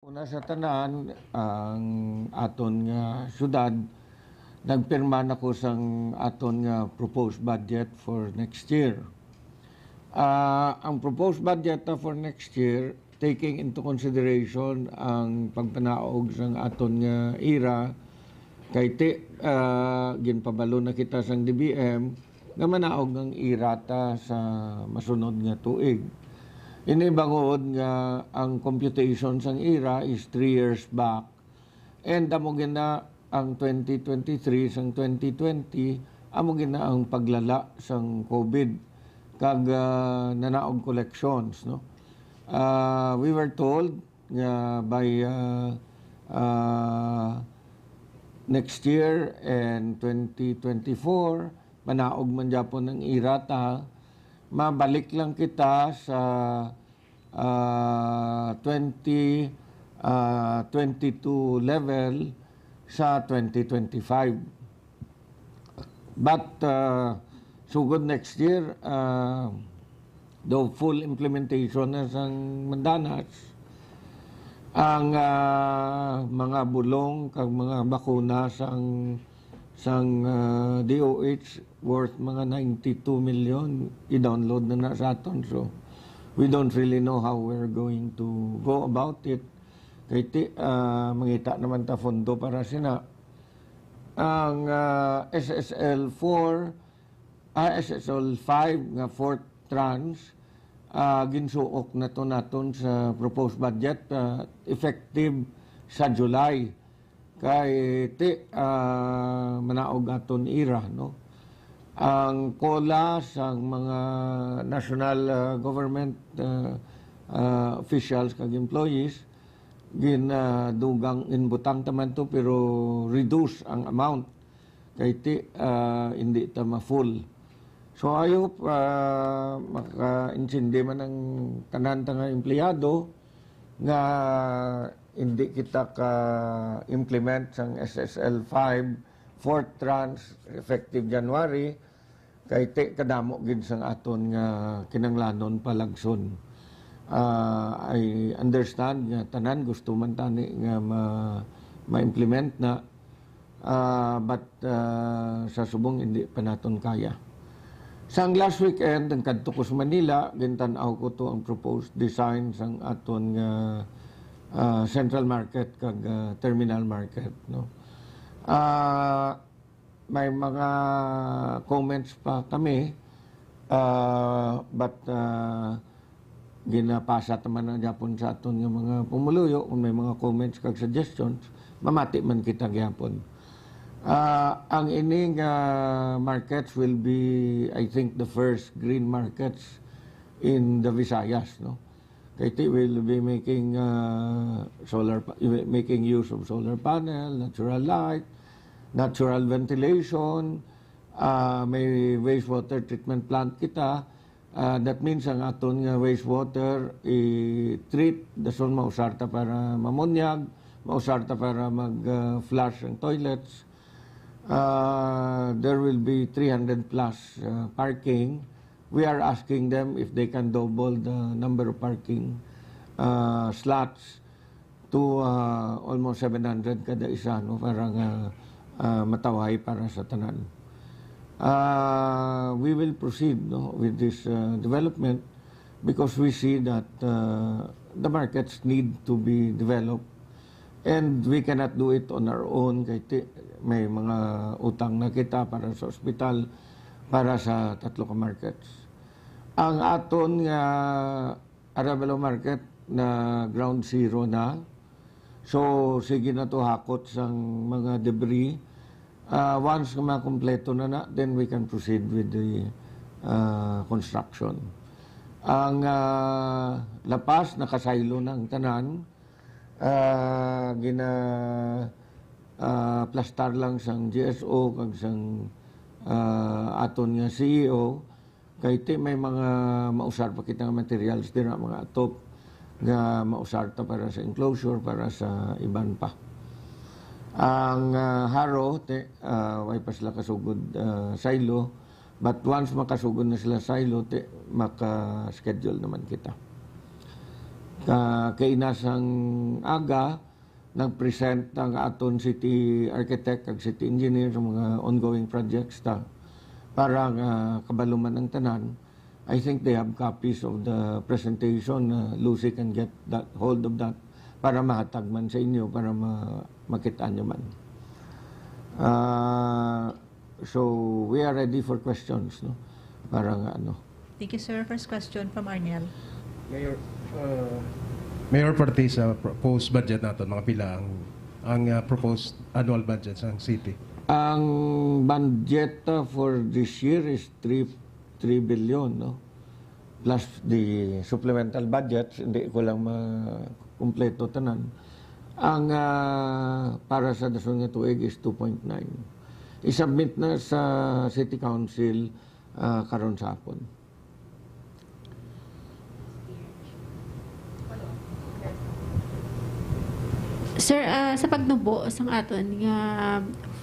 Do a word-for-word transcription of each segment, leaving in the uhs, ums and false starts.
Una sa tanan, ang aton nga syudad, nagpirma na ko sang aton nga proposed budget for next year. Ah, ang proposed budget ta for next year, taking into consideration ang pagpanaog sang aton nga IRA, kay ti, ah, ginpabalo na kita sang D B M nga manaog ang IRA ta sa masunod nga tuig. Ini bangod nga ang computation sang IRA is three years back, and amo gina ang twenty twenty-three sang twenty twenty, amo gina ang paglala sang COVID kag, ah, nanaog collections, no? Ah, we were told nga by, ah, ah, next year and twenty twenty-four, manaog man gyapon ang IRA ta, mabalik lang kita sa, ah, twenty, ah, twenty-two level sa twenty twenty-five. But, ah, sugod next year, ah, daw full implementation na sang Mandanas, ang, ah, mga bulong kag mga bakuna sang, sang, ah, D O H worth mga ninety-two million, i-download na na sa aton. So, we don't really know how we're going to go about it. Kay ti, ah, mangita naman ta fondo para sina. Ang, ah, S S L four, ah, S S L five nga fourth tranche, ah, ginsuok na to naton sa proposed budget, ah, effective sa July. Kay ti, ah, manaog aton IRA, no? Ang COLA sang mga national, ah, government, ah, ah, officials kag employees, gin, ah, dugang, inbutang ta man to, pero reduce ang amount. Kay ti, ah, hindi ta ma-full. So, I hope, ah, makaintindi man ang tanan ta nga empleyado nga hindi kita ka-implement sang S S L five fourth tranche effective January, kay ti kadamo gid sang aton nga kinanglanon palagson. Ah, I understand nga tanan gusto man tani nga ma-, ma-implement na, ah, but, ah, sa subong hindi pa naton kaya. Sang last weekend, ang kadto ko sa Manila, gintan-aw ko to ang proposed design sang aton nga, ah, central market kag, ah, terminal market, no? Ah, may mga comments pa kami, ah, but, ah, ginapasa ta man na gyapon sa aton nga mga pumuluyo. Kung may mga comments kag suggestions, mamati man kita gyapon. Ah, ang ining, ah, markets will be, I think, the first green markets in the Visayas, no? Kay ti will be making, ah, solar pa-, making use of solar panel, natural light, natural ventilation, ah, may wastewater treatment plant kita. Ah, that means ang aton nga wastewater i-treat, dason mausar ta para mamunyag, mausar ta para mag, ah, flush ang toilets. Ah, there will be three hundred plus, ah, parking. We are asking them if they can double the number of parking, ah, slots to, ah, almost seven hundred kada isa, no, para nga, ah, matawhay para sa tanan. Ah, we will proceed, no, with this, ah, development because we see that, ah, the markets need to be developed and we cannot do it on our own kay ti-, may mga utang na kita para sa ospital, para sa tatlo ka markets. Ang aton nga Arevalo Market na ground zero na. So, sige na to hakot sang mga debris. Ah, once nga makompleto na na, then we can proceed with the, ah, construction. Ang, ah, La Paz, nakasaylo na ang tanan. Ah, gina, ah, plastar lang sang G S O kag sang, ah, aton nga C E O. Kay ti may mga mausar pa kita nga materials dira, mga atop nga mausar ta para sa enclosure, para sa iban pa. Ang, ah, Jaro, ti, ah, way pa sila kasugod, ah, saylo, but once makasugod na sila saylo, ti, maka-schedule naman kita. Ka-, kaina sang aga, nag-present ang aton city architect kag city engineer sa mga ongoing projects ta para nga kabalo man ang tanan. I think they have copies of the presentation. Uh, Lucy can get that, hold of that para mahatag man sa inyo, para ma-, makita nyo man. Ah, so, we are ready for questions, no? Para nga, ano. Thank you, sir. First question from Arnel. Mayor, uh, Mayor, parte sa proposed budget naton, mga pila ang, ang uh, proposed annual budget sa city? Ang budget uh, for this year is three, three billion, no? Plus the supplemental budget, hindi ko lang makumpleto tanan. Ang uh, para sa dason nga tuig is two point nine. I-submit na sa City Council uh, karon sa hapon. Sir, ah, sa pagnubo sang aton nga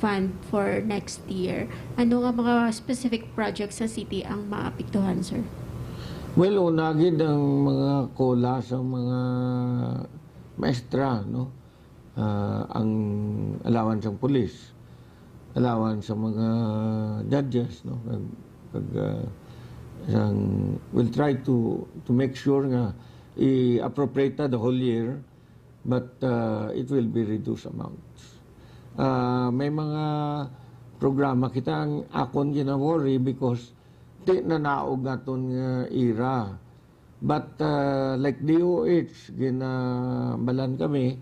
fund for next year, ano nga mga specific projects sa city ang maapektuhan, sir? Well, una gid ang mga kola sa mga maestra, no? Ah, ang allowance sang pulis, allowance sa mga judges, no? Kag, kag, ah, sang, we'll try to to make sure nga i-appropriate ta the whole year, but uh, it will be reduced amounts. Uh, may mga programa kita ang akon gina-worry because di na naog naton nga ira. But uh, like D O H, ginabalan kami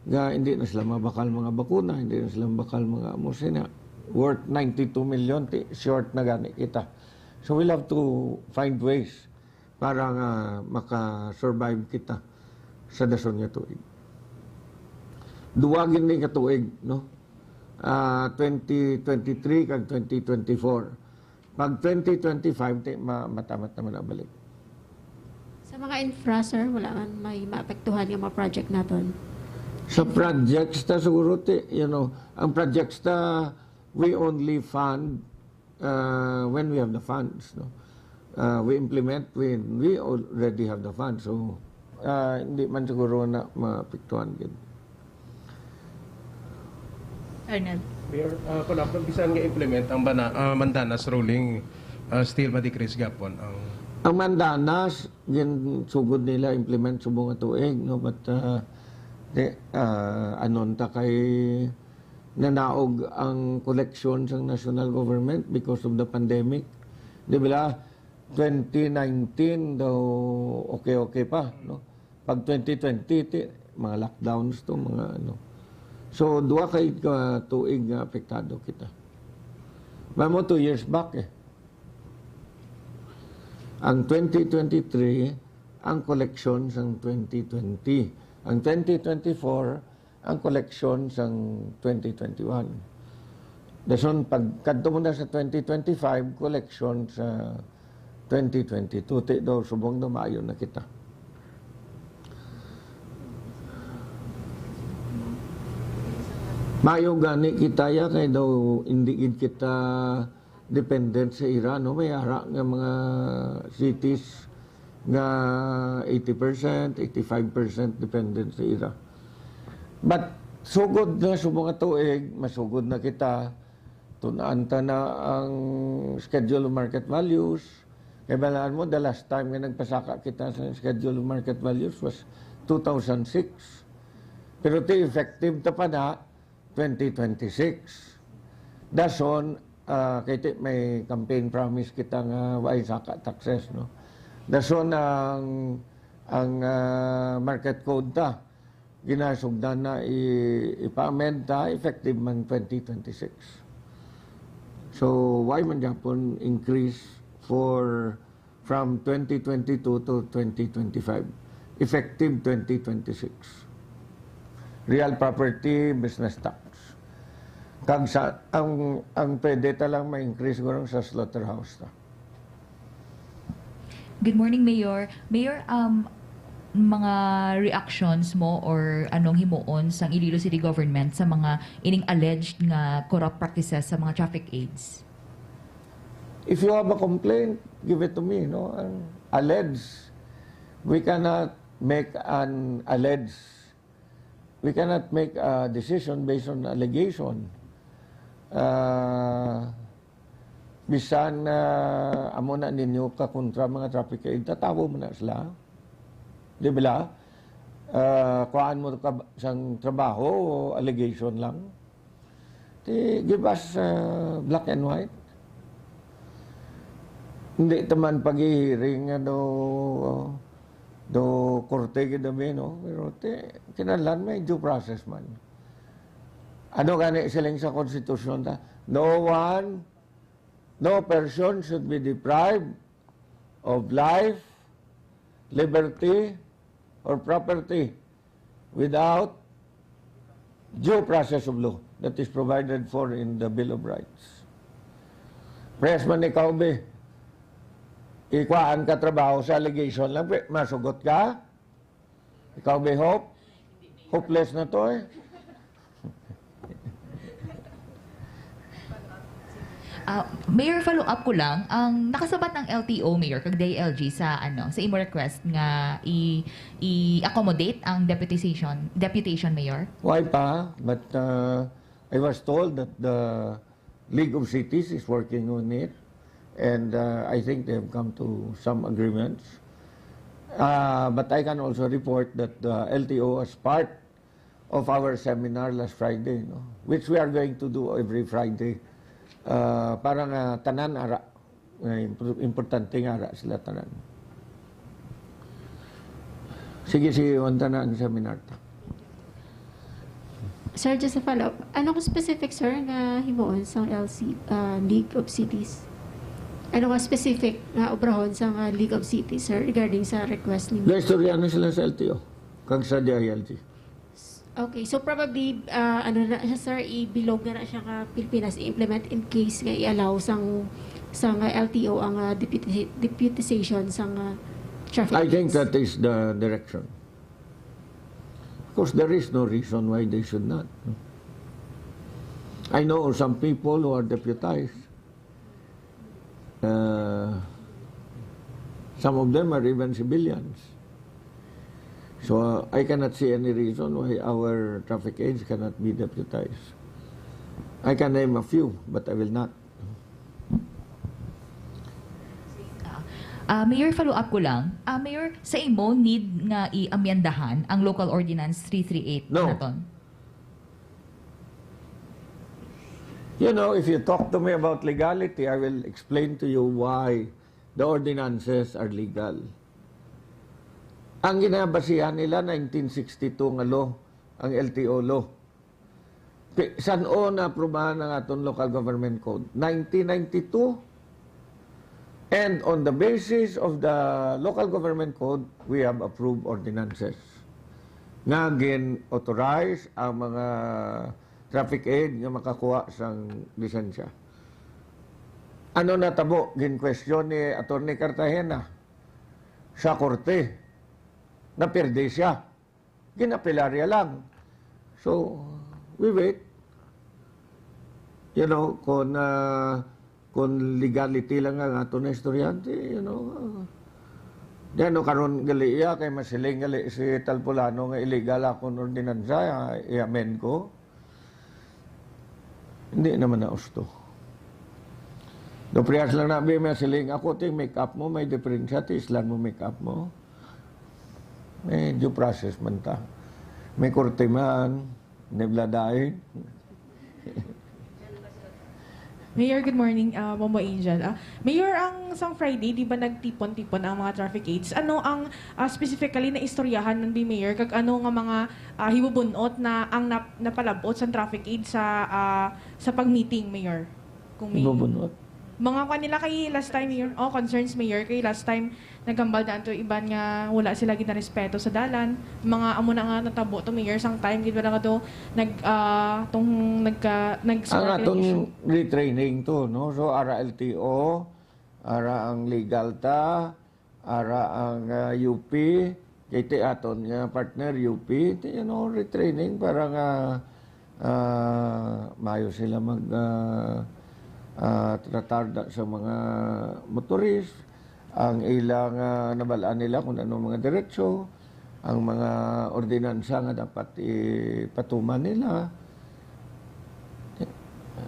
nga hindi na sila mabakal mga bakuna, hindi na sila mabakal mga amo sina. Worth ninety-two million, ti, short na gani kita. So we'll have to find ways para nga maka-survive kita sa dason nga tuig. Duwa gid ni ka tuig, no? Ah, twenty twenty-three kag twenty twenty-four. Pag twenty twenty-five, ti, ma matamat naman ang balik. Sa mga infra, sir, wala man may maapektuhan nga mga project naton? Sa projects ta siguro, ti, you know, ang projects ta, we only fund uh, when we have the funds, no? Uh, we implement when we already have the funds. So, uh, hindi man siguro na maapektuhan gid. Arnel. Mayor, uh, kung ako bisan nga implement ang bana, uh, Mandanas ruling, uh, still ma-decrease gapon ang Ang Mandanas, ginsugod nila implement subong nga tuig, no? But uh, di, uh, anon ta kay nanaog ang koleksyon sang national government because of the pandemic. Di ba? Twenty nineteen daw okay-okay pa, no? Pag twenty twenty, ti, mga lockdowns to, mga ano. So, duha kay ka tuig nga apektado kita. Mamo two years back eh. Ang twenty twenty-three, ang koleksyon sang twenty twenty. Ang twenty twenty-four, ang koleksyon sang twenty twenty-one. Dason, pag kadto mo na sa twenty twenty-five, koleksyon sa twenty twenty-two. Ti daw, subong daw maayo na kita. Maayo gani kita ya, kay daw hindi gid kita dependent sa ira, no? May ara nga mga cities nga eighty percent, eighty-five percent dependent sa ira. But sugod na sa mga tuig, masugod na kita, tun-an ta na ang schedule of market values. Kay balaan mo, the last time nga nagpasaka kita sa schedule of market values was two thousand six. Pero ti effective ta pa na, twenty twenty-six. Dason, ah, kay ti may campaign promise kita nga way saka taxes, no? Dason ang, ang, ah, market code ta, ginasugdan na i-, ipa-amend ta, effective man twenty twenty-six. So, why man gyapon increase for from twenty twenty-two to twenty twenty-five, effective twenty twenty-six. Real property, business tax. Kag sa, ang, ang pwede ta lang ma-increase gurang sa slaughterhouse ta. Good morning, Mayor. Mayor, um, mga reactions mo or anong himuon sang Iloilo City Government sa mga ining alleged nga corrupt practices sa mga traffic aids? If you have a complaint, give it to me, no? Ang alleged, we cannot make an alleged, we cannot make a decision based on allegation. Ah, bisan, ah, amo na ninyo ka kontra mga traffic aid, tatawo mo na sila. Di ba? Ah, kuhaan mo ka sang trabaho, allegation lang. Ti, give us, ah, black and white. Hindi ta man paghihiring nga do, do korte gid kami, no? Pero ti, kinahanglan may due process man. Ano gani siling sa konstitusyon ta? No one, no person should be deprived of life, liberty, or property without due process of law that is provided for in the Bill of Rights. Press man ikaw, be. Ikuhaan ka trabaho sa allegation lang, pe, masugot ka. Ikaw, be, hope. Hopeless na to, eh. Ah, Mayor, follow up ko lang, ang nakasabat ang L T O, Mayor, kag D I L G sa, ano, sa imo request nga i i-accommodate ang deputization, deputation, Mayor? Why pa? But uh, I was told that the League of Cities is working on it, and uh, I think they have come to some agreements. Uh, but I can also report that the L T O, as part of our seminar last Friday, no, which we are going to do every Friday, uh, para nga tanan ara, nga impor- importante nga ara sila tanan. Sige, sige, unta na ang seminar ta. Sir, just a follow-up. Ano ko specific, sir, nga himuon sa L C, ah, League of Cities? Ano nga specific nga obrahon sa nga League of Cities, sir, regarding sa request ni Guys, istorya na sila sa L T O. Kag sa D I L G. Okay, so probably, ah, ano na siya, sir, ibilog na na siya nga Pilipinas i-implement in case nga i-allow sang sang ah, L T O ang ah, deputi- deputization sang ah, traffic. I think Police. That is the direction. Of course, there is no reason why they should not. I know some people who are deputized. Uh, some of them are even civilians. So uh, I cannot see any reason why our traffic aides cannot be deputized. I can name a few, but I will not. Ah, Mayor, follow up ko lang. Ah, Mayor, sa imo, need nga i-amyendahan ang Local Ordinance three three eight No. naton? You know, if you talk to me about legality, I will explain to you why the ordinances are legal. Ang ginabasihan nila, nineteen sixty-two nga law, ang L T O law. Pi- San-o na aprubahan ang aton local government code? Nineteen ninety-two. And on the basis of the local government code, we have approved ordinances nga gin-authorize ang mga traffic aid nga makakuha sang lisensya. Ano natabo? Gin-question ni Attorney Cartagena sa korte. Napirdi siya. Ginapilarya lang. So, we wait. You know, kung, ah, kung legality lang ang ato na estudyante, you know, ah, di ano karon gali iya, kay masiling gali si Talpulano nga illegal akong ordinansa, ah, i-amend ko. Hindi naman na usto. Do priyas lang na, bi, may siling ako, ting make up mo, may diferensya, ti islan mo make up mo. May due process man ta. May korte man, nibladain. Mayor, good morning. Ah, Momo Angel. Ah, Mayor, ang sang Friday, di ba nagtipon-tipon ang mga traffic aides? Ano ang ah, specifically na istoryahan man bi, Mayor, kag ano nga mga ah, hibubun-ot na ang nap- napalab-ot sang traffic aid sa ah, sa pag-meeting, Mayor? Kung may Hibubun-ot? Mga kwan nila kay last time, Mayor. Oh, concerns, Mayor, kay last time naghambal na to iban nga wala sila ginarespeto sa dalan. Mga amo na nga natabo to, Mayor, sang time gid wala nga to nag ah, tong nagka nag Ang aton retraining to, no? So, ara L T O, ara ang legal ta, ara ang ah, U P, kay ti aton nga partner U P, ti, you know, retraining para nga ah, maayo sila mag ah, ah, tratar da sa mga motorist, ang ilang ah, nabal-an nila kung ano mga diretsyo, ang mga ordinansa nga dapat ipatuman nila.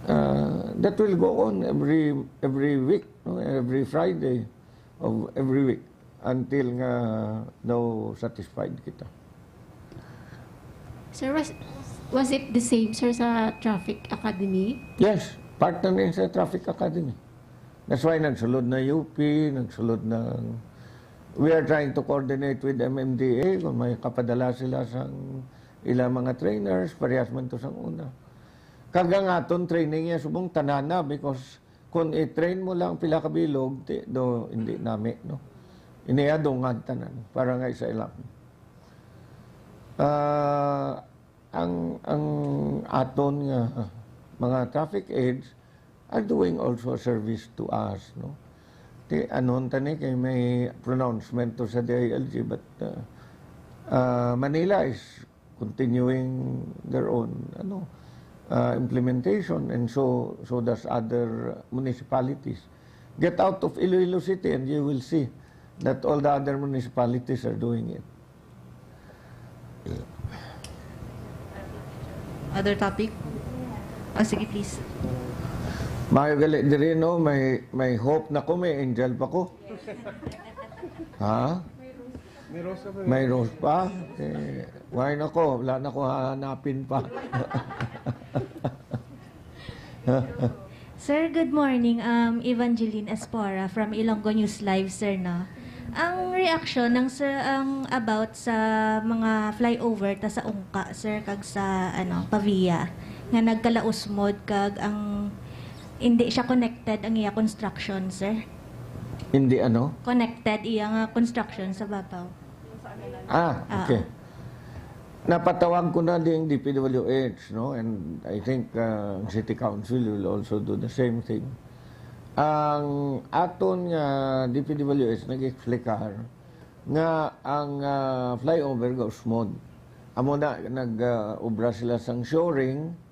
Uh, that will go on every every week, no? Every Friday of every week until nga no satisfied kita. Sir, was, was it the same, sir, sa Traffic Academy? Yes, partner niya sa Traffic Academy. That's why nagsulod na U P, nagsulod na... We are trying to coordinate with M M D A kung may kapadala sila sa ilang mga trainers, parehas man to sang una. Kag ang aton training niya subong tanana because kung i-train mo lang pila ka bilog, ti, do, hindi nami, no? Iniadungan tanan para nga isa ilang. Ah, ang ang aton nga mga traffic aides are doing also a service to us, no? Ti anon tani kay may pronouncement to sa D I L G, but uh, uh, Manila is continuing their own, ano, uh, implementation, and so so does other municipalities. Get out of Iloilo City and you will see that all the other municipalities are doing it. Other topic? Oh, sige, please. Maayo gali diri, no? May, may hope na ko, may angel pa ko. Ha? May rose pa. May rose pa? Eh, why na ko? Wala na ko hahanapin pa. Sir, good morning. Um, Evangeline Espora from Ilonggo News Live, sir, no? Ang reaction ng sir ang about sa mga flyover ta sa Ungka, sir, kag sa, ano, Pavia, nga nagkalausmod kag ang hindi siya connected ang iya construction, sir. Hindi ano? Connected iya nga construction sa babaw. Ah, okay. Napatawag ko na ding D P W H, no? And I think uh, ang City Council will also do the same thing. Ang aton nga D P W H nag-explicar nga ang uh, flyover goes smooth. Amo na, nag-obra sila sang shoring.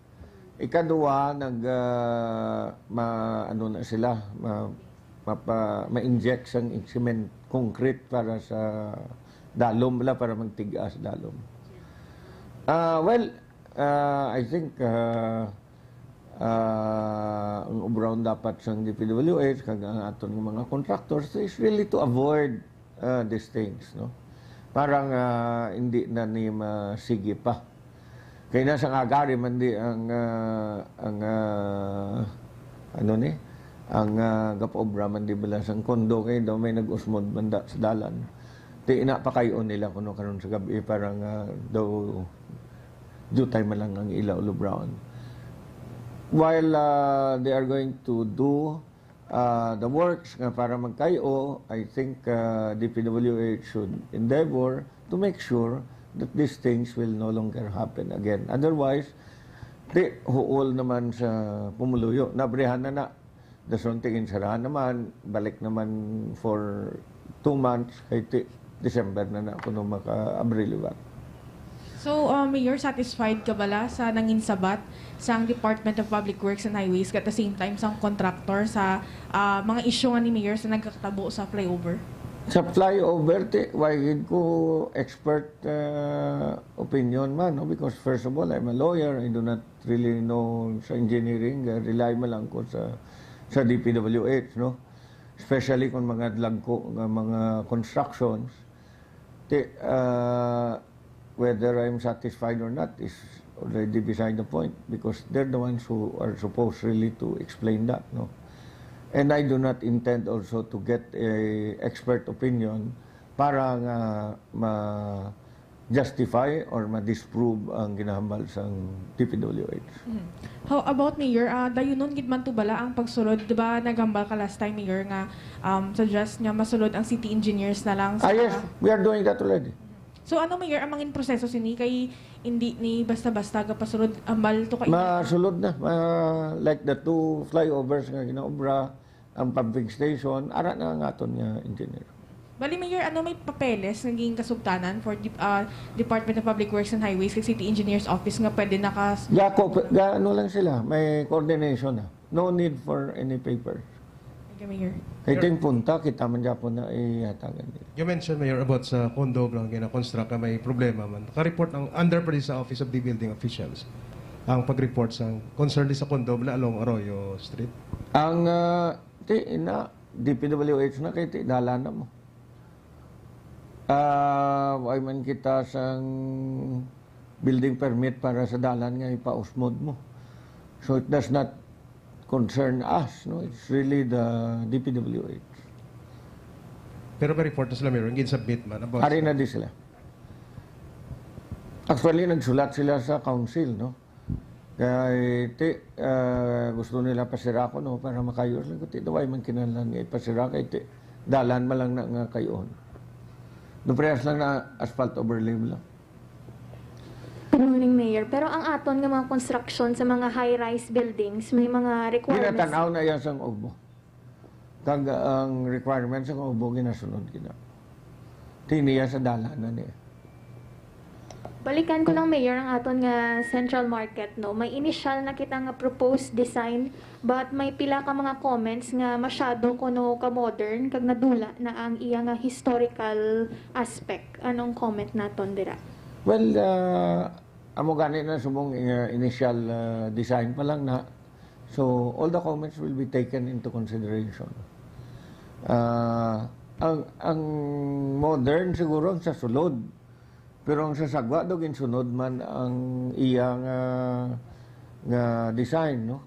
Ikadua, nag, uh, ma, ano na sila, ma, mapa, ma-inject sang cement concrete para sa dalom bala, para magtig-as dalom. Uh, well, uh, I think uh, uh, ang obra dapat sang D P W H kag ang aton mga contractors is really to avoid uh, these things, no? Para nga hindi na ni masigi pa. Kay na sa nga gari man di ang uh, ang uh, ano ni ang uh, gapaobra man di bala sang kondo kay daw may nag-usmod man da sa dalan. Ti ina pa kayo nila kuno karon sa gabi para nga daw jutay man lang ang ila ulubraon. While uh, they are going to do uh, the works nga para magkayo, I think uh, D P W H should endeavor to make sure that these things will no longer happen again. Otherwise, ti huol naman sa pumuluyo. Nabrihan na na. Dason ti ginsarahan naman, balik naman for two months, kay ti December na na kuno maka-Abril liwat. So, uh, Mayor, satisfied ka bala sa nangin sabat sang Department of Public Works and Highways, at the same time sang contractor sa uh, mga issue nga ni Mayor sa nagkakatabo sa flyover? Sa flyover, ti, why gid ko expert uh, opinion man, no? Because first of all, I'm a lawyer. I do not really know sa engineering. Uh, rely man lang ko sa sa D P W H, no? Especially kung mga dlagko nga mga constructions. Ti, uh, whether I'm satisfied or not is already beside the point because they're the ones who are supposed really to explain that, no? And I do not intend also to get a expert opinion para nga ma-justify or ma-disprove ang ginahambal sang D P W H. How about, Mayor? Uh, dayunon gid man to bala ang pagsulod, di ba? Naghambal ka last time, Mayor, nga um, suggest nga masulod ang city engineers na lang sa... Ah, yes, we are doing that already. So ano, Mayor, ang mangin proseso sini kay hindi ni basta-basta gapasulod, ambal to ka... Masulod na. Uh, like the two flyovers nga ginaobra, ang pumping station, ara na ang aton nga engineer. Bali, Mayor, ano may papeles nga ginkasugtanan for uh, Department of Public Works and Highways kag City Engineer's Office nga pwede nakas... Gako, ga, ano lang sila, may coordination na. No need for any papers. Mayor. Kay ting punta, kita man gyapon na ihatagan nila. You mentioned, Mayor, about sa condo block nga na-construct nga may problema man. Ka-report ang under pa rin sa Office of the Building Officials ang pag-report sa concern di sa condo na along Arroyo Street. Ang uh, ti ina D P W H na kay ti dalan na mo. Ah, way man kita sang building permit para sa dalan nga ipausmod mo. So it does not concern us, no? It's really the D P W H. Pero may report na sila, Mayor, ang gin-submit man about Ari na di sila. Actually, nagsulat sila sa council, no? Kay ti, ah, gusto nila pasira ko, no, para makayo sila. Ti, way man kinahanglan nga ipasira kay ti, dalan man lang na nga kayon. Duprehas lang na asphalt overlay mo lang. Good morning, Mayor. Pero ang aton nga mga construction sa mga high-rise buildings, may mga requirements. Ginatanaw na yan sang ugbo. Kag ang requirements sang ugbo ginasunod gina. Tiniya sa dalan na niya. Balikan ko lang, Mayor, ang aton nga Central Market, no? May initial na kita nga proposed design, but may pila ka mga comments nga masyado kuno ka modern kag nadula na ang iya nga historical aspect. Anong comment naton dira? Well, uh, amo gani na subong uh, initial uh, design pa lang na. So all the comments will be taken into consideration. Uh, ang ang modern siguro ang sa sulod. Pero ang sa sagwa daw ginsunod man ang iya nga nga design, no?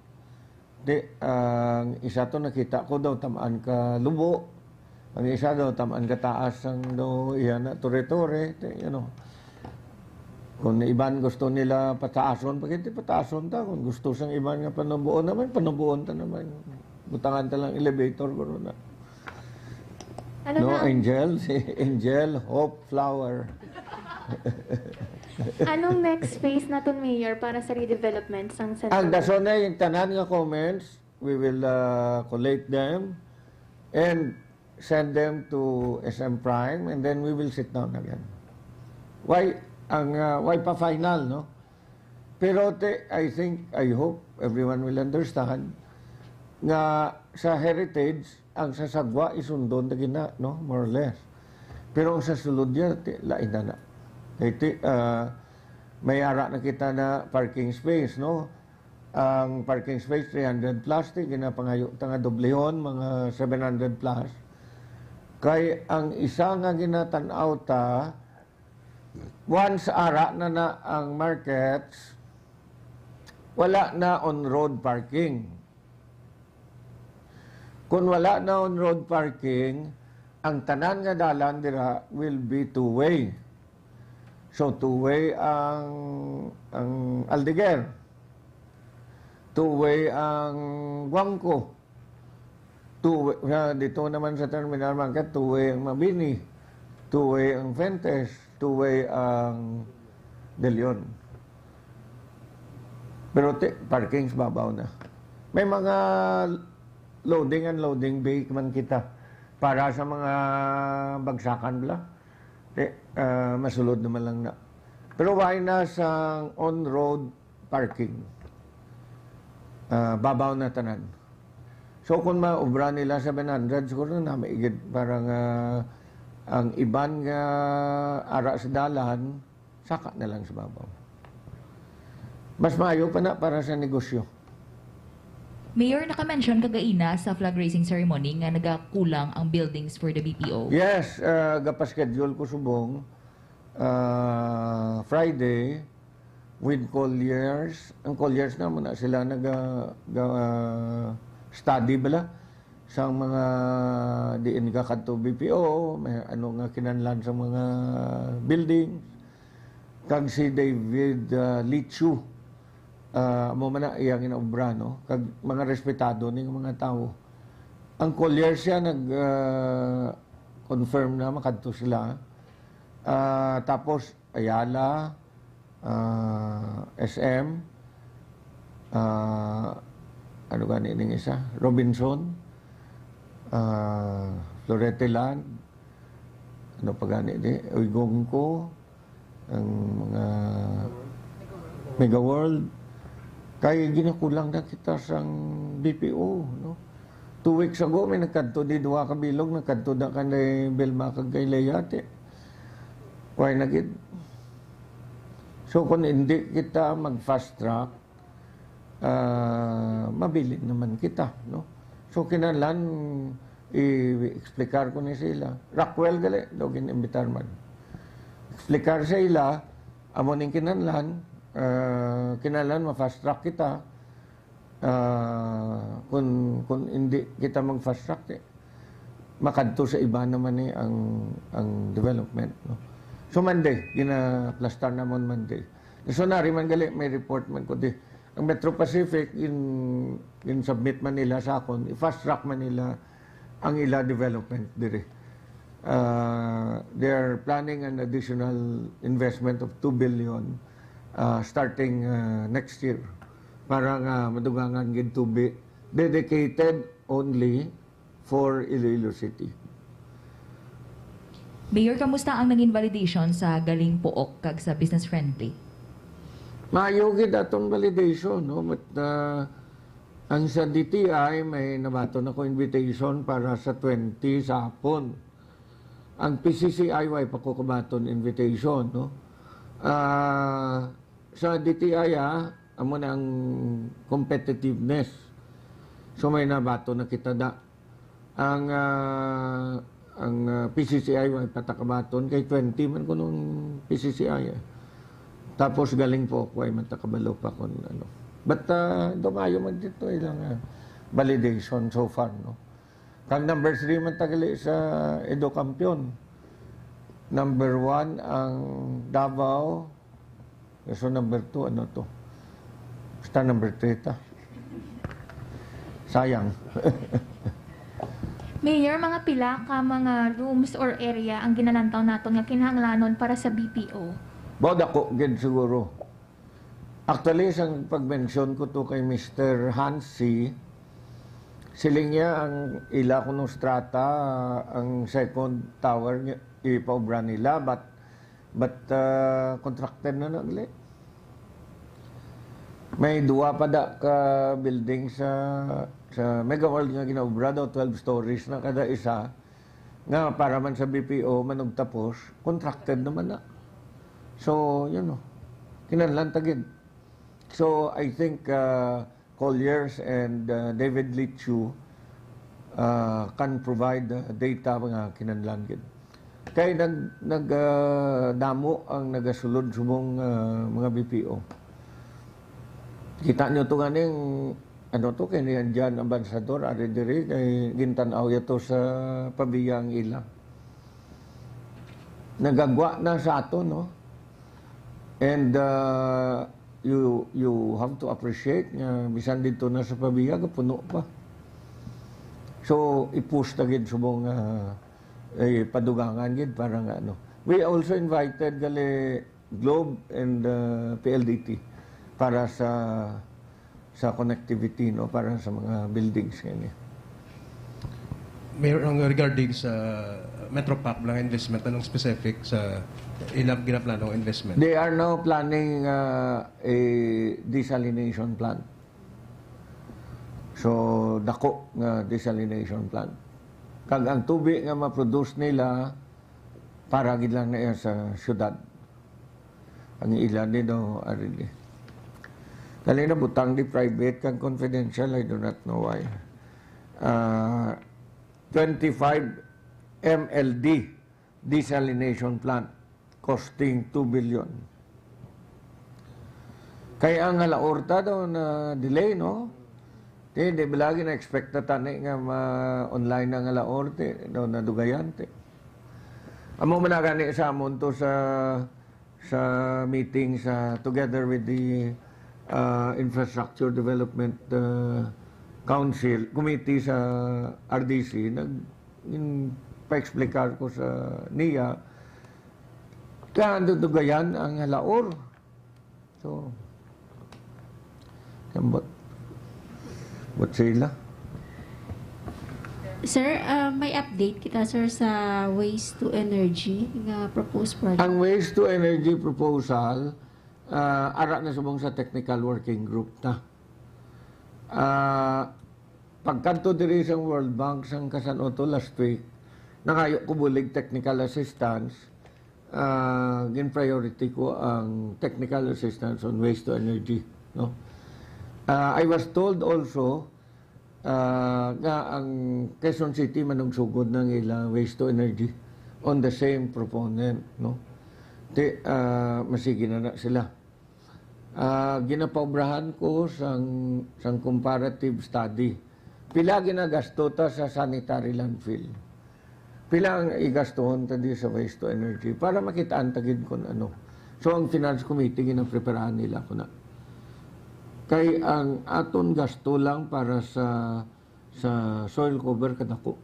Di, ang isa to nakita ko daw tamaan ka lubo. Ang isa daw tamaan ka taas ang daw iya na tore-tore. Di, you know. Kung iban gusto nila pataason, pagkiti pataason ta. Kung gusto sang iban nga panubuon naman, panubuon ta naman. Butangan ta lang elevator, guro na. Ano No, na ang, Angel? Si Angel, Hope Flower. Anong next phase naton, Mayor, para sa redevelopment sang Central? Ang dason na yung tanan nga comments, we will uh, collate them and send them to S M Prime and then we will sit down again. Why? Ang uh, why pa final, no? Pero te, I think, I hope everyone will understand nga sa heritage, ang sa sagwa isundon na gina, no? More or less. Pero ang sa sulod niya, te, lain na na. Kay te, ah, may ara na kita na parking space, no? Ang parking space, three hundred plus, te, ginapangayo ta nga doblehon, mga seven hundred plus. Kay ang isa nga ginatan-aw ta, once ara na na ang markets, wala na on-road parking. Kung wala na on-road parking, ang tanan nga dalan dira will be two-way. So two-way ang ang Aldeguer. Two-way ang Guangco. Two-way, ah, dito naman sa Terminal Market, two-way ang Mabini. Two-way ang Fuentes. Two-way ang De Leon. Pero ti, parking sa babaw na. May mga loading and loading bay man kita para sa mga bagsakan bla. Ti, ah, masulod naman lang na. Pero why na sa on-road parking? Ah, babaw na tanan. So kung maubra nila seven hundred, siguro na maigid para nga ang iban nga ara sa dalan, saka na lang sa babaw. Mas maayo pa na para sa negosyo. Mayor, naka-mention ka gaina sa flag raising ceremony nga nagakulang ang buildings for the B P O. Yes, uh, gapaschedule ko subong uh, Friday with Colliers. Ang Colliers na muna sila nag uh, study bala sa mga diin ka kadto B P O, may ano nga kinanlan sa mga buildings. Kag si David uh, Lichu, uh, mo man na iyang inaobra, no? Kag mga respetado ning mga tawo. Ang Collier siya nag uh, confirm na makadto sila. Uh, tapos Ayala, uh, S M, uh, ano gani ning isa? Robinson, uh, Florete Land, ano pa gani di? Uygongco, ang mga Mega World. Kay ginakulang na kita sang B P O, no? Two weeks ago, may nagkadto di duha ka bilog, nagkadto na kanay Vilma kag kay Lea, ti. Why na gid? So, kung hindi kita mag-fast track, ah, mabilin naman kita, no? So, kinahanglan i-explicar ko ni sila. Rockwell gali, daw gin-imbitar man. Explicar sa ila, amo ning kinahanglan, ah, kinahanglan ma-fast track kita. Ah, kung, kung hindi kita mag-fast track, eh, makadto sa iba naman ni ang, ang development, no? So, Monday, ginaplastar namon Monday. So, nari man gali, may report man ko di. Ang Metro Pacific, in, in submit man nila sa akon, i-fast track man nila ang ila development diri. Ah, they are planning an additional investment of two billion, ah, starting, ah, next year para nga madugangan gid tubi dedicated only for Iloilo City. Mayor, kamusta ang nangin validation sa Galing Pook kag sa Business Friendly? Maayo gid atong validation, no? But, ah, ang sa D T I, may nabaton ako invitation para sa twenty sa hapon. Ang P C C I, way pa ko kabaton invitation, no? Ah, sa D T I, ah, amo na ang competitiveness. So, may nabaton na kita da. Ang, ah, ang, ah, P C C I, way pa ta kabaton, kay twenty man kunong P C C I, eh. Tapos Galing Pook, way man ta kabalo pa kung ano. But, ah, dumayo man dito ilang, ah, validation so far, no? Kag number three man ta gali sa Edo Kampiyon. Number one ang Davao. So number two, ano to? Basta number three ta. Sayang. Mayor, mga pila ka mga rooms or area ang ginalantaw naton nga kinahanglanon para sa B P O? Ba, dako gid siguro. Actually, sang pag-mention ko to kay Mister Hansi, siling niya ang ila kuno strata, ang second tower niya, ipaobra nila, but, but, ah, contracted na na gali. May duwa pa da ka building sa, sa Megaworld nga ginaobra daw, twelve stories na kada isa, nga para man sa B P O, manugtapos, contracted naman na. So, yun o. Kinahanglan ta gid. So, I think, uh, Colliers and, uh, David Lichu, uh, can provide, uh, data nga kinahanglan gid. Kay nag, nag, uh, damo ang nagasulod subong, uh, mga B P O. Kita nyo to ganing, ano to, kay ni Jan Avanzador, ari diri, kay gintan-aw ya to sa Pavia ang ila. Nagagwa na sa ato, no? And, uh, you, you have to appreciate nga bisan dito na sa Pavia, puno pa. So, i-push ta gid subong, uh, eh, padugangan gid para nga ano. We also invited gali Globe and, uh, P L D T para sa, sa connectivity, no, para sa mga buildings nga ini. Mayor, ang regarding sa Metro Pac, mga investment, anong specific sa ilang ginaplanong investment? They are now planning, uh, a desalination plant. So, dako nga desalination plant. Kag ang tubig nga ma-produce nila, para gid lang na iya sa syudad. Ang ila ni, no, ari ni. Kali na butang di private kag confidential, I do not know why. Ah, twenty-five M L D desalination plant costing two billion. Kay ang Halaor ta daw na delay, no? Ti, di ba lagi na-expect na tani nga ma-online ang Halaor, ti, daw nadugayan, ti. Amo man na gani sa amon to sa, sa meeting sa, together with the, uh, Infrastructure Development, uh, Council, Committee sa R D C, nag, in, pa-explicar ko sa niya, kaya dudugayan ang Halaor. So, ambot. Ambot sila. Sir, ah, may update kita, sir, sa waste to energy nga proposed project. Ang waste to energy proposal, ah, ara na subong sa technical working group ta. Ah, pagkadto diri sa World Bank sang kasan-o to last week, nangayo ko bulig technical assistance, ah, gin-priority ko ang technical assistance on waste to energy, no? Ah, I was told also, ah, nga ang Quezon City manugsugod na ang ila waste to energy on the same proponent, no? Ti, ah, masigi na na sila. Ah, ginapaobrahan ko sang, sang comparative study. Pila ginagasto ta sa sanitary landfill? Pila ang igastuhon ta di sa waste to energy? Para makitaan ta gid kun ano. So, ang Finance Committee, ginapreparahan nila ko na. Kay ang aton gasto lang para sa, sa soil cover kadako.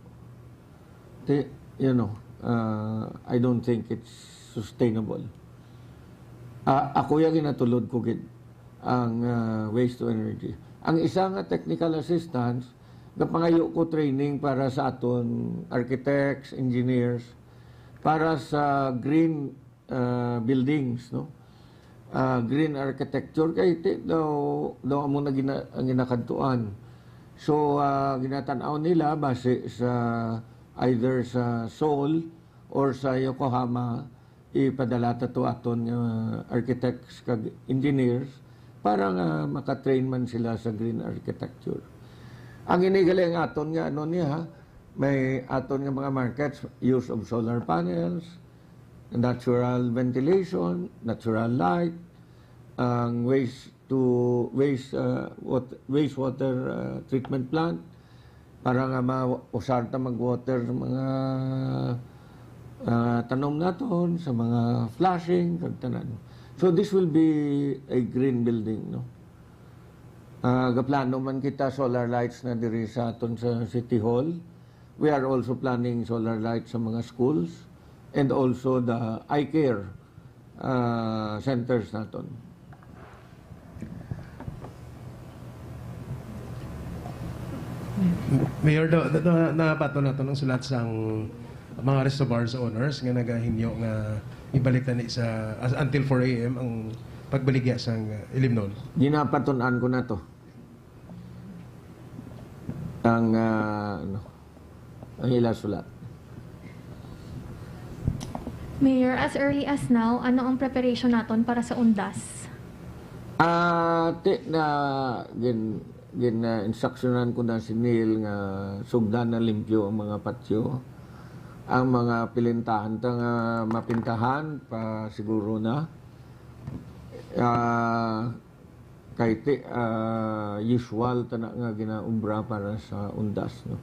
Ti, you know, uh, I don't think it's sustainable. Ah, ako ya ginatulod ko gid ang, ah, waste to energy. Ang isa nga technical assistance, gapangayo ko training para sa aton architects, engineers, para sa green, ah, buildings, no? Ah, green architecture kay ti, daw, daw amo na gina-, ang ginakadtuan. So, ah, ginatan-aw nila base sa either sa SOL or sa Yokohama, ipadala ta to aton nga architects kag engineers para nga maka-train man sila sa green architecture. Ang ini gali ang aton nga ano niya, ha? May aton nga mga markets, use of solar panels, natural ventilation, natural light, ang waste to waste, uh, wat-, wastewater, uh, treatment plant para nga mausar ta mag-water sa mga, uh, tanom naton, sa mga flushing, kag tanan. So this will be a green building, no? Uh, gaplano man kita solar lights na diri sa aton sa City Hall. We are also planning solar lights sa mga schools and also the eye care, uh, centers naton. Mayor, do, do, do, nabaton nato ang sulat sang mga reservoirs owners nga nagahinyo nga ibalik tani sa, as, until four a m ang pagbaligya sang, uh, ilimnon. Ginapaton-an ko na to. Ang, ah, ano, ang ila sulat. Mayor, as early as now, ano ang preparation naton para sa undas? Ah, ti, na gin, gin, ah, instruksyonan ko na si Neil nga sugdan na limpyo ang mga patio. Ang mga pilintahan ta nga mapintahan pa siguro na. Ah, kay ti, ah, usual ta na nga ginaobra para sa undas, no?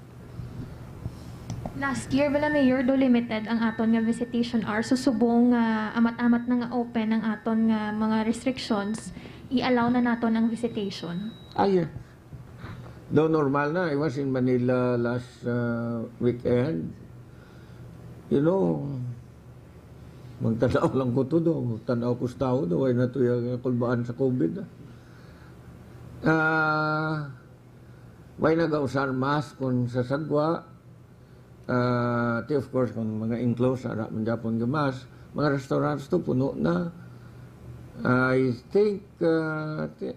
Last year bala, Mayor, do limited ang aton nga visitation hours. So, subong nga amat-amat na nga open ang aton nga mga restrictions, i-allow na naton ang visitation. Ah, yeah. Though normal na, I was in Manila last, uh, weekend. You know, magtanaw lang ko to do. Tanaw ko sa tao do. Way na to yung kulbaan sa COVID, ah. Ah, way nag-usar mask kung sa sagwa. Ah, ti, of course, kung mga enclosed, ara man gyapon gamas. Mga restaurants to, puno na. I think, ah, ti,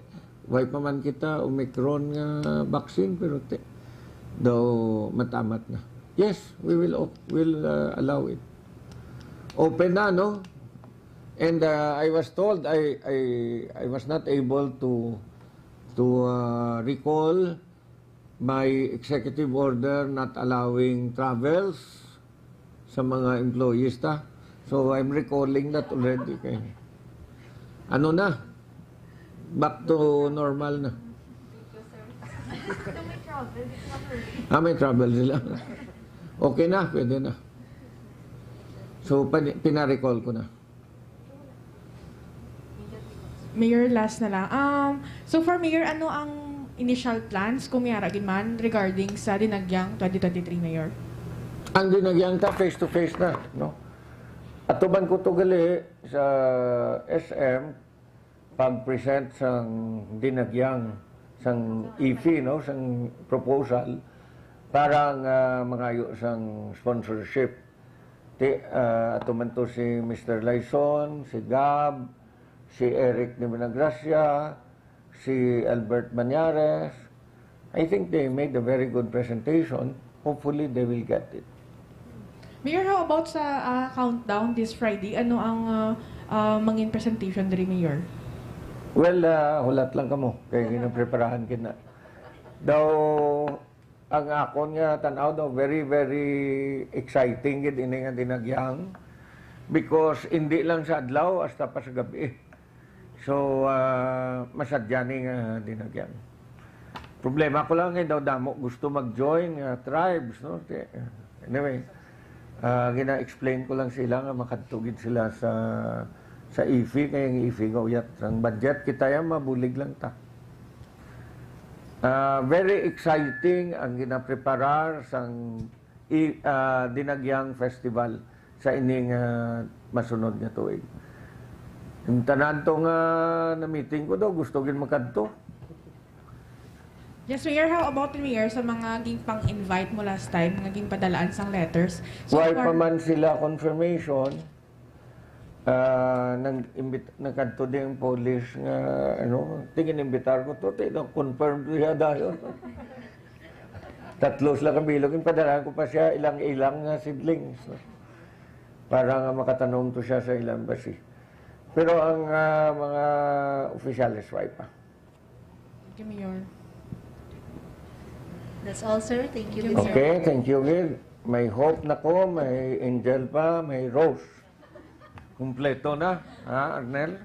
way pa man kita Omicron nga vaccine, pero ti, daw matamat na. Yes, we will op-, will, ah, allow it. Open na, no? And, ah, I was told I, I, I was not able to, to, ah, recall my executive order not allowing travels sa mga employees ta. So, I'm recalling that already. Kay, ano na? Back to normal na. Ah, may travel sila. Okay na, pwede na. So, pani-, pina-recall ko na. Mayor, last na lang. Um, so far, Mayor, ano ang initial plans, kung may ara gid man, regarding sa Dinagyang twenty twenty-three, Mayor? Ang Dinagyang ta, face-to-face na, no? Atuban ko to gali sa S M, pag-present sang Dinagyang, sang ifi, no? Sang proposal para nga mangayo sang sponsorship. Ti, ah, ato man to si Mister Laison, si Gab, si Eric de Vinagracia, si Albert Mañares, I think they made a very good presentation. Hopefully, they will get it. Mayor, how about sa ah, countdown this Friday? Ano ang ah, ah, mangin presentation diri, Mayor? Well, ah, hulat lang kamo. Kaya ginapreparahan kita. Daw, ang akon nga tanaw daw, very, very exciting gid ini nga dinagyang. Because hindi lang sa adlaw, hasta pa sa gabi. So, ah, masadya ni nga dinagyang. Problema ko lang kay daw damo gusto mag-join nga tribes, no? Ti- Anyway, ah, gina-explain ko lang sila nga makadto gid sila sa sa IFI, kay ang IFI nga uyat sang budget, kita yan mabulig lang ta. Ah, very exciting ang ginapreparar sang i- ah, Dinagyang Festival sa ining ah, masunod nga tuig. Ang tanan to nga na-meeting ko daw, gusto gid makadto. Yes, Mayor, how about, Mayor, sa mga ginpang-invite mo last time, nga ginpadalaan sang letters? So Why far- pa man sila confirmation, ah, nang imbit nagkadto din ang Polish nga ano, tingin imbitar ko to, ti confirm to siya dayon. Tatlo sila kabilog, yung padala ko pa siya ilang-ilang nga seedlings, no? Para nga makatanom to siya sa ilang basi. Pero ang ah, mga opisyales, why pa? Thank you, Mayor. That's all, sir. Thank you, Thank you, Mister Okay, thank you gid. May Hope na ko, may Angel pa, may Rose. Kumpleto na, ha, Arnel?